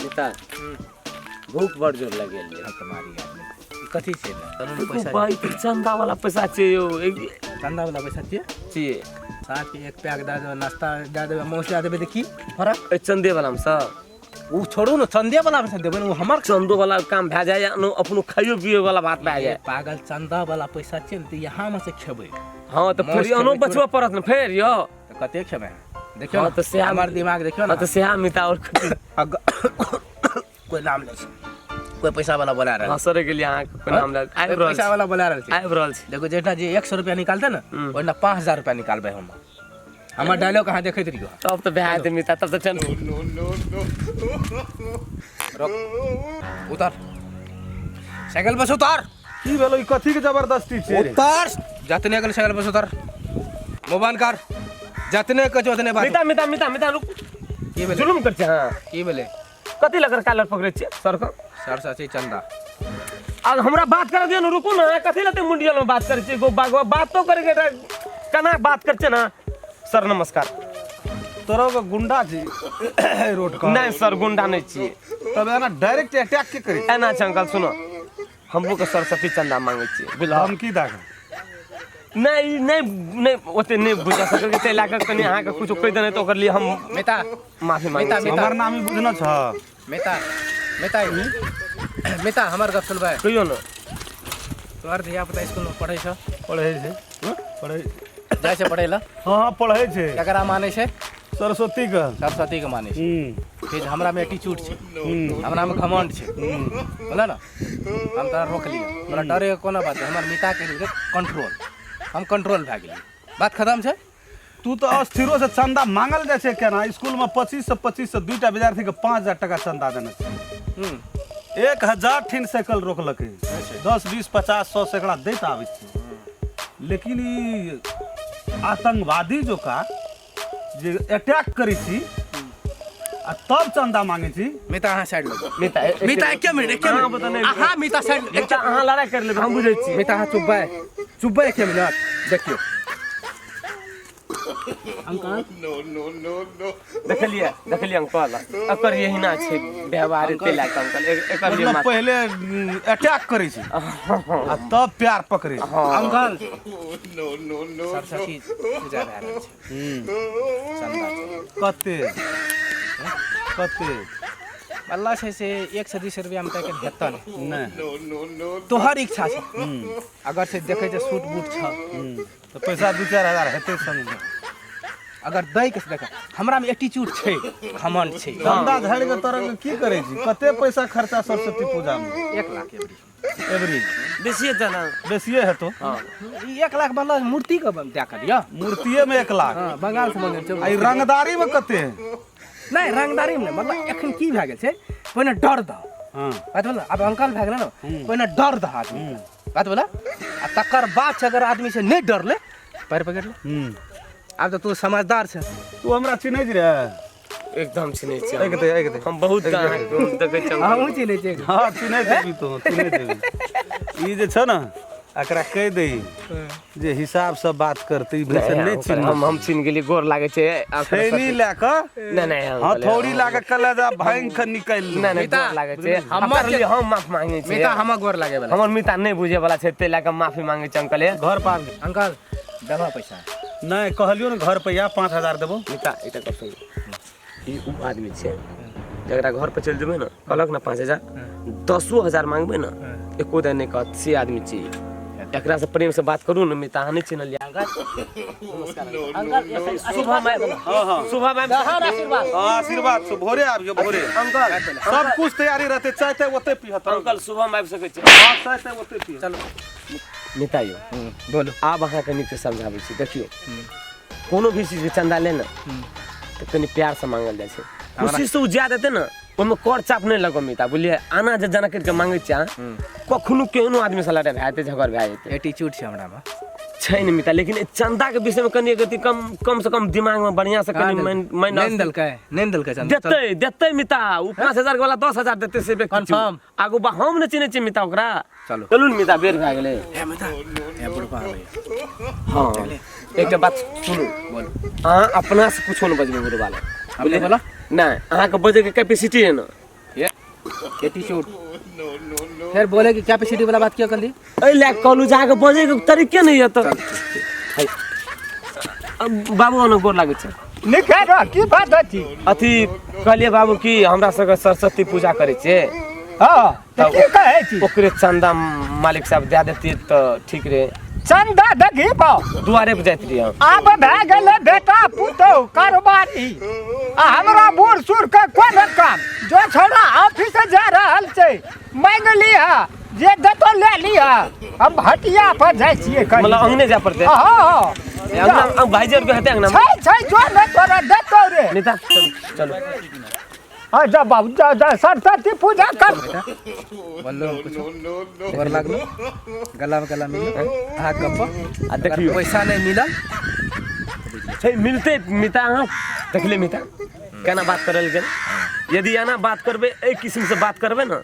मिता, भूख बड़ जोर लग गेल। तुम्हारी आदमी ई कथी छै ने? तनु ने पैसा। भाई, चंदा वाला पैसा छै यौ चंदा वाला पैसा छियै? छियै। साँझ के एक पैक दए देबै, नाश्ता दए देबै, मांस दए देबै तऽ की फरक? ए चंदे वाला मे सर। ओ छोड़ू ने, चंदे वाला पैसा देबै ने ओ हमर। चंदो वाला काम भए जाए या अपनो खाइयो पियो वाला बात भए जाए। पागल, चंदा वाला पैसा छै ने तऽ यहाँ मे से खेबै। हाँ, तऽ मांस फेर अनो खेबै। बचबऽ पड़त ने फेर यौ। तऽ कते खेबै देखियौ हाँ, ने, तऽ सएह। हमर दिमाग देखियौ हाँ ने। तऽ सएह मिता, और कोई नाम लै छै, कोई पैसा वाला बोला रहल। हाँ, सर गेलियै अहाँके कोई नाम लए आबि रहल पैसा छी। वाला बोला रहल छै। आबि रहल छी। देखो, जेठा जे 100 रुपया निकालते ने, ओहिना 5000 रुपया निकालबै हम। हमर डायलॉग अहाँ देखैत रहियो। तब तऽ भए जेतै मिता, तब तऽ चल। रोक, उतर साइकिल पर से उतर। की भेलो? ई कथी के जबरदस्ती छै रे? उतर, जतने गेल साइकिल पर से उतर, मोबाइल कर, जतने कहै छै ओतने बात। मिता, मिता, मिता, मिता, रुक। की भेलै? जुलुम कर छै अहाँ। की भेलै? कथी लकर कालर पकड़ै छियै सर के? सर से चंदा। आ हमरा बात कर दियौ ने, रुकू ने। कथी लते मुंडियल में बात करै छियै? गो बातो करे के केना बात कर छियै ने? सर नमस्कार। तोरो के गुंडा छी रोड का? नहीं सर, गुंडा नहीं छियै। तब एना डायरेक्ट अटैक के करी? एना छै अंकल, सुनो, हमरो के सरस्वती चंदा मांगे छियै, बुझल? धमकी दऽ के? नहीं नहीं नहीं, ओते नहीं बुझा सकै ताहि लए कऽ कनि अहाँके कुछो कहि देने तऽ ओकर लिए हम मिता। माफी मांगे मिता, छी। मिता। हमर नाम ही बुझना छ। मिता, मिता, मिता, हमर गप सुनबै? कहियौ ने। तोहर धिया पुता स्कूल में पढ़ै छ? पढ़ै छै, पढ़ै। जाइ छै पढ़ै लए? हाँ हाँ, पढ़ै छै। केकरा मानै छै? सरस्वती के। सरस्वती के मानै छै। ठीक छै, हमरा में एटीट्यूड छै, हमरा में घमंड छै, बोला ने, हम तोरा रोक लिअ, तोरा डरे के कोनो बात नहीं। हमर मिता के कंट्रोल, हम कंट्रोल भए गेलियै, बात खत्म छै। तू तऽ अस्थिरो से चंदा मांगल जाइ छै केना? स्कूल में 2500 2500 दुईटा विद्यार्थी के 5000 टका चंदा देने छै। 1000 ठिन साइकिल रोकलकै, 10 20 50 100 सैकड़ा दैत आबै छै, लेकिन ई आतंकवादी जोका जे अटैक करै छी आ तब चंदा मांगे छी। मिता, अहाँ साइड लो। मिता, मिता, एके मिनट, एके अहाँ मिनट। बता नहि। अहाँ मिता साइड लो। मिता, अहाँ लड़ाइ कर लेबै, हम बुझै छी। मिता, अहाँ चुपबै, चुपबै, एके मिनट। देखियौ अंकल। देखलियै, देखलियै अंकल, एकर एहिना छै व्यवहार, एते लए कऽ अंकल एकर लिए मतलब पहिले अटैक करै छै आ तब प्यार पकड़ै छै। अंकल, सरस्वती पूजा भए रहल छै, चंदा छै। कते कते? अल्लाह छै से 120 रुपया में तक हेतऽ नहि। नहि। तोहर इच्छा छै, अगर से देखै छै सूट बूट छ। तऽ पैसा 2-4 हजार हेतै संग। अगर दै के देख, हमरा में एटीट्यूड छै, घमंड छै। चंदा झाड़ि के तोरा के की करै छी? कते पैसा खर्चा सरस्वती पूजा में? 1 लाख एवरी। एवरी? बेसिए जाना। बेसिए हेतौ। ई 1 लाख बनल मूर्ति के दए कऽ दिअ। मूर्तिए में 1 लाख? हाँ, बंगाल से मंगेल छै। आ ई रंगदारी में कते? नहि, रंगदारी में नहि, मतलब एखन की भए गेल छै, पहिने डर दह। बात बोल, आब अंकल भए गेलै ने, पहिने डर दह आदमी, बात बोला, आ तकर बाद छै, अगर आदमी से नहि डरले, पैर पकड़ ले। आब तऽ तू समझदार छै। तू हमरा चिन्है छी रे? एकदम चिन्है छी। एक दे, एक दे। हम बहुत अहाँके देखै छी। हमहूँ चिन्है छियै। हाँ, चिन्है देबी तू, चिन्है देबी। ई जे छ ने, एकरा कहि दही जे हिसाब से बात करते। ई भैंस नहि चिन्ह। हम चिन्ह गेलियै, गोर लागै छै। छैनी लए कऽ नहि नहि। हथौड़ी लए कऽ कलेजा भांगि कऽ निकालि नहि नहि, गोर लागै छै। हमर हमर हम माफ मांगे छी। मिता, हमर गोर लागे वाला। हमर मिता नहि बुझे वाला छै, ताहि लए कऽ माफी मांगे छै अंकल। घर पर आबि। अंकल, देबह पैसा? नहि, कहलियौ ने, घर पर आ, 5000 देबो। मिता, एकटा गप सुन, ई उ आदमी छै जकरा घर पर चलि जेबै ने, कहलक ने 5000, 10,000 मांगबै ने, एको दिन नहि कहत, से आदमी छी। एकरा से प्रेम से बात करू ने। मिता, अहाँ नहि चिन्हलियै अंकल? अंकल। सुबह में, सुबह में। आशीर्वाद। हाँ, आशीर्वाद से भोरे आबियो, भोरे। अंकल। सब कुछ तैयारी रहते, चाय ताय ओते पीहत। अंकल, सुबह में आबि सकै छी? हाँ, चाय ताय ओते पीहत। चलो। मिता यौ। बोलो। आब अहाँके नीकसँ समझाबै छी। देखियौ, कोनो भी चीजके चंदा ले ने तऽ कनि प्यारसँ मांगल जाइ छै, खुशीसँ ओ जाय देतै ने, ओहिमे कर चाप नहि लगो मिता, बुझलियै? आना जे जेना करिके मांगै छियै अहाँ, कखनो केहनो आदमीसँ लड़ाइ भए जेतै, झगड़ भए जेतै। एटीट्यूड छै हमरामे। छै ने मिता, लेकिन चंदाके विषयमे कनि एक अथी कम कमसँ कम दिमागमे बढ़िआँसँ कनि माइंड माइंड नहि देलकै, नहि देलकै चंदा। देतै, देतै मिता, ओ 5000 के वाला 10,000 देतै से व्यक्ति छै। Confirm? आगू बा, हम नहि चिन्है छियै मिता ओकरा। चलू। चलू ने मिता, बेर भए गेलै। हे मिता, हे बुढ़बा आबैया। हाँ, एकटा बात सुनू। बोलू। अहाँ अपना से कुछो नहि बजबै बुढ़बा लग। अपने बोला। नहि, अहाँके बजैके कैपेसिटी है ने? हे एटीट्यूड फेर बोले कि कैपेसिटी वाला बात क्यों कर ली एहि लए कऽ कहलहुँ जे अहाँके बजैके तरीके नहि यऽ तऽ है। अब बाबू ओना गोर लागै छै निके रह की बात अछि अथी कहलियै बाबू कि हमरा सबके सरस्वती पूजा करै छियै हँ तऽ की कहै छी ओकरे चंदा मालिक साहब दए देतियै तऽ ठीक रहे चंदा देखी बा दुआरे पर जाइत रहियै हम। आब भए गेलै बेटा पुतहु कारोबारी आ हमरा बूढ़ सूढ़ के कोन काम जो छोड़ा ऑफिस जा रहल छै मांगि लिह जे देतो ले लिह हम हटिया पर जाइ छियै कनी। मतलब अंगने जाय पड़तै हँ हँ अंगना अंग भाईजी आरके हेतै अंगना छै छै जो ने तोरा देतो रे नेता चलू चलू हाँ जा बाबू जा जा सरस्वती पूजा कर बोलो कुछ गोर लागलो गला में गला मिलो अहाँ गप्प आ अगर देखियौ पैसा नहीं मिलल छै मिलते मिता अहाँ देखले मिता केना बात करल गेल यदि एना बात करबै एहि किस्मसँ बात करबै ने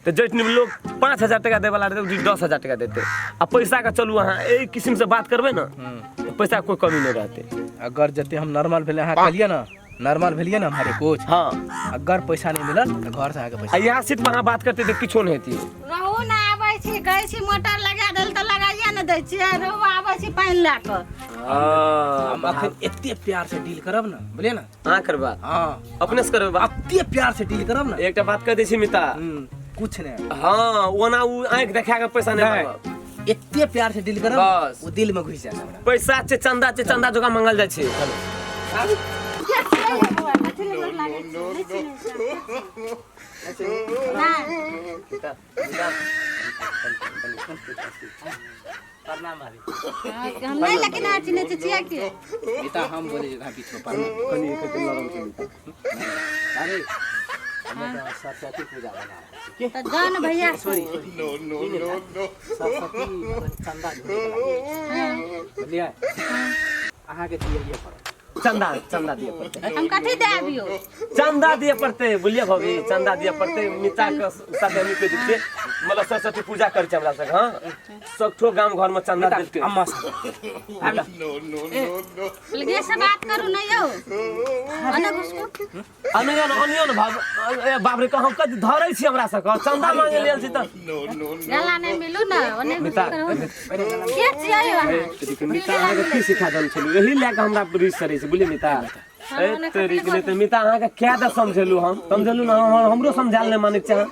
तऽ जैठनी लोग 5000 टाका दैवला रहतै ओ 10,000 टाका देतै आ पैसाके चलू अहाँ एहि किस्मसँ बात करबै ने तऽ पैसाके कोइ कमी नहि रहतै अगर जते हम नॉर्मल भेलै अहाँ कहलियै ने नॉर्मल भेलियै ने हमारे कोच हाँ अगर पैसा नहीं मिलल तऽ घर से अहाँके आ पैसा यहाँ सीट पर अहाँ बात करते तऽ किछो नहि हेतै रहू ने आबै छी कहै छी मोटर लगा देल तऽ लगाइए ने दै छियै रहू आबै छी पानि लए कऽ हम अखन एते प्यार से डील करब ने बुझलियै ने अहाँ करबा हाँ अपने से करबै बात एते प्यार से डील करब ने एकटा बात कह दै छी मिता कुछ नहीं हाँ ओना उ आँखि देखा के पैसा नहीं मांगब एते प्यार से डील करब बस। वो दिल में घुस जाए हमरा पैसा छै चंदा छै चंदा जोका मंगल जाइ छै के छियै ये बौआ? कथी लए गोर लागै छी? नहि चिन्है छी। नहि। प्रणाम भाभी हाँ, हम नहि लेकिन अहाँ चिन्है छी छियै के बेटा हम बोले जे अहाँ बीच में प्रणाम कनि कनि नरम छै मिता अरे हमे तऽ सरस्वती पूजा बना रहल छी तऽ जाउ ने भैया सॉरी सरस्वती चंदा झोरे बुझलियै अहाँके दियैए पड़त चंदा चंदा दिए पड़तै हम कथी दे आबियो चंदा दिए पड़तै बुझलियै भाभी चंदा दिए पड़तै मिता के साथे हम के दिते मतलब सरस्वती पूजा करै छै हमरा सब हाँ सबठो गाम घर में चंदा देलकै अम्मा सब लगे से बात करू ने यौ अने घुसकू अनियो न अनियो न भाब ए बाप रे कहम कथी धरै छी हमरा सबके चंदा मांगे लेल छी तऽ गला नहि मिलू ने ओने मिता घुसकू के छियै यौ अहाँ मिता अहाँके की सिखा देल छलू एही लए कऽ हमरा रिस सरै छै बुझलियै मिता ए तेरी के नहि तऽ मिता अहाँके कए दे समझेलू हम समझेलू ने हमरो समझायल नहि मानै छै अहाँ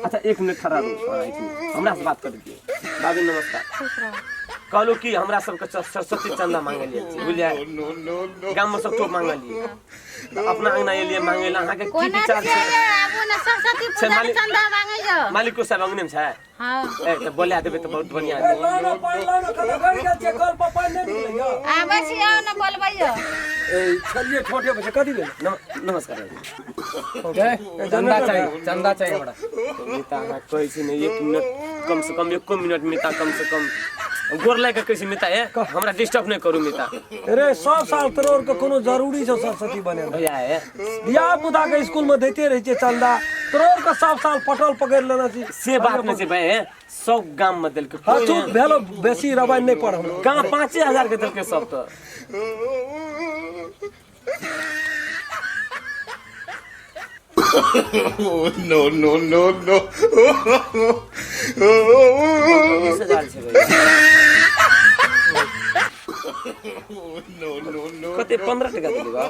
अच्छा एक मिनट खड़ा रहू हाँ, एक मिनट हमरा से बात कर दियौ बाबी नमस्कार खुश रहू कहलू कि हमरा सबके सरस्वती चंदा मांगलियै छी बुझलियै गाममे सब ठोप मांगलियै तऽ अपना अंगना एलियै मांगे लए अहाँके की कोना विचार छियै छै यै? आबू ने सरस्वती छै पूजा के मालिक- चंदा मांगैयो मालिको साहब अंगने मे छै हाँ ए तऽ बोला देबै तऽ बहुत बढ़िआँ हेतै। आबै छी आउ ने बोलबैयो छलिए छोटे बच्चे कथी भेल नमस्कार चंदा चाहिए चंदा चाहिए हमरा मिता अहाँ कहै छी ने एक मिनट कम से कम एको मिनट मिता कम से कम गोर लागि कऽ कहै छी मिता ए हमरा डिस्टर्ब नहि करू मिता रे सब साल तोर के कोनो जरूरी छौ सरस्वती बने भैया ए धिया पुता के स्कूल में दैते रहै छै चंदा तोर के सब साल पटल पकड़ि लेने छी से बात नहि छै भाई ए सब गाम में देलकै हाँ कोइ चुप नहि। भेलो बेसी रवाइन नहि पढ़ हमरा गाम 5000 के देलकै सब तऽ No, no, no, no. 20,000 छै भैया कते 15 टका देली बा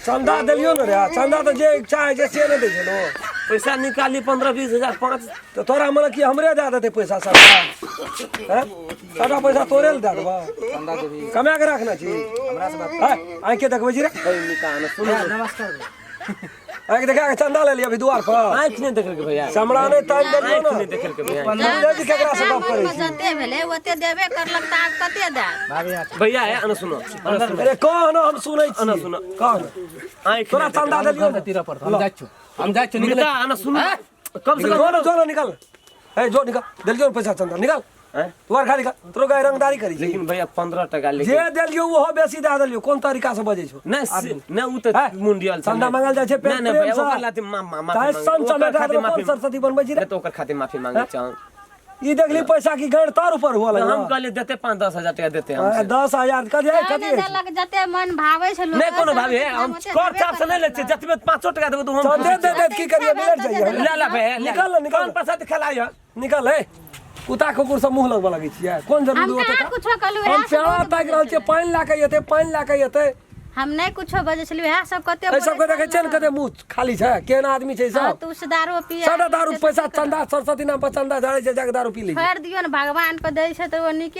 चंदा देलियो ने रे चंदा तऽ जे इच्छा होइ छै से नहि दै छै लोक पैसा निकाली 15 20,000 पाँच तऽ तोरा मने कि हमरे दए देतै पैसा सबटा हैं सबटा पैसा तोरे लए दए देबऽ चंदा देबी कमा के रखने छी हमरा से बात हैं आँखि के देखबै छी रे निकाल सुन नमस्कार आँखि देखा के चंदा ले लिया अभी दुआर पर आँखि नहि देखलकै भैया चमड़ा नहि तानि देलियो आँखि ने नहि देखलकै भैया बुझै छी केकरा से गप करै छी जते भेलै ओते देबे करलक तऽ आब कते देब भाभी हाथ भैया है अन सुनो अन सुनो अरे कह न हम सुनै छी अन सुनो कह न आँखि तोरा चंदा देलियो घर ने से तीरा पड़त हम जाइ छु हम जाइ छु निकले मिता अन सुनो कम से कम जो न जो न निकल ए जो निकल देलियो ने पैसा चंदा निकल हैं? तोहर खाली तोरो गाय रंगदारी करी छी लेकिन भैया 15 टका जे लेकिन देलियो ओहो बेसी दए देलियो कोन तरीका से बजै छौ नहीं नहीं उ त हैं? मुंडियल छै चंदा मांगल जाइ छै नहीं नहीं प्रेम भैया से। ओकर लाते माफी चाहे मांगे सन ओकर चमेटा खातिर देबो, कोन माफी सरस्वती बनबै छी रे नहीं तो ओकर खातिर माफी मांगे चाहूं ई देखली पैसा की गैर तार ऊपर हुआ हम लगल कहलिए देते 5-10 हजार टका देते हम हाँ, 10,000 कथी है नहि कथी है देलक जते मन भावे छै लोक नहीं कोनो भाभी है हम कर चाप से नहीं ले छियै जतबे 5 टका देबो तो हम चल दे दे दे की करिए बिलट जाइए ले ले भाई निकल ना, निकल कौन प्रसाद खिलाइए निकल है कुत्ता कुकुर सब मुंह लगबऽ लगै छियै कोन जरूरी हम ओते कहाँ कुछो कहलहुँ, हम इएह सब प्यारा बहुत ताकि रहल छियै पानि लए कऽ एतै पानि लए कऽ एतै हम नहि कुछो बजै छलियै उएह सब कते एहि सबके देखै छियै ने कते मुंह खाली छै केहन आदमी छै ई हाँ सब तू से दारू पिए सबटा दारू पैसा चंदा सरस्वती नाम पर चंदा झाड़ै छै जाके दारू पी लै छै छोड़ि दियौ ने भगवान पर दै छै तऽ ओ नीके।